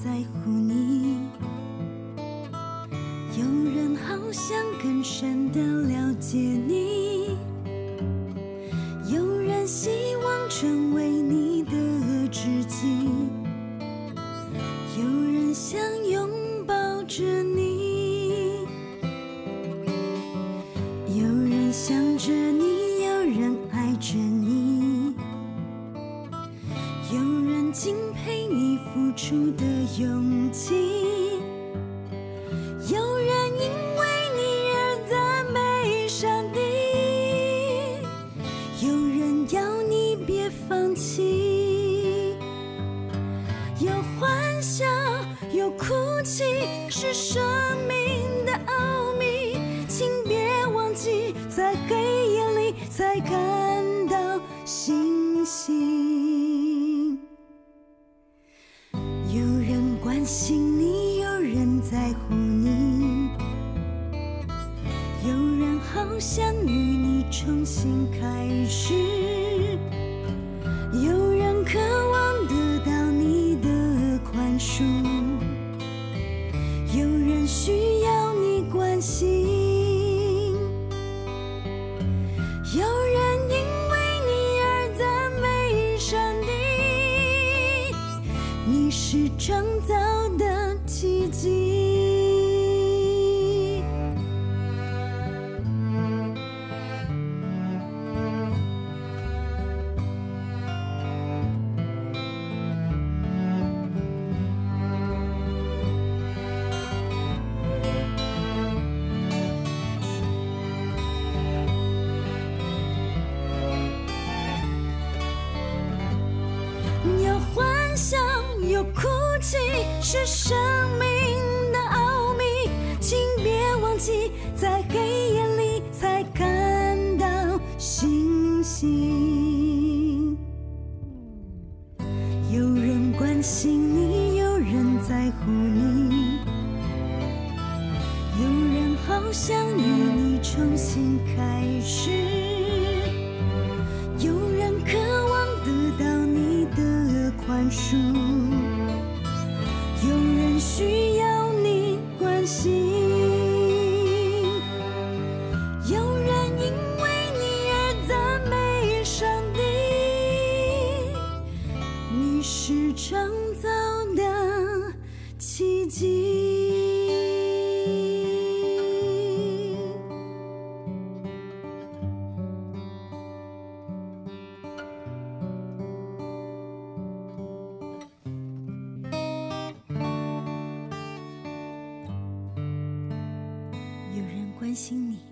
在乎你，有人好想更深的了解你，有人希望成為你的知己，有人想擁抱着你，有人想着你，有人愛着你，有人敬佩你付出的勇氣，有人因為你而讚美上帝，有人要你別放棄，有歡笑，有哭泣，是生命的奧秘，請別忘記，在黑夜裡才看到星星。有人關心你，有人在乎你，有人好想與你重新開始，有人渴望得到你的寬恕，有人需要你關心，有人因為你而讚美上帝，你是創造的奇蹟。有歡笑，有哭泣，是生命的奧秘，請別忘記，在黑夜裡才看到星星。有人關心你，有人在乎你，有人好想與你重新開始，有人渴望得到你的寬恕，有人需要你關心，有人因為你而讚美上帝，你是創造的奇蹟。有人關心你。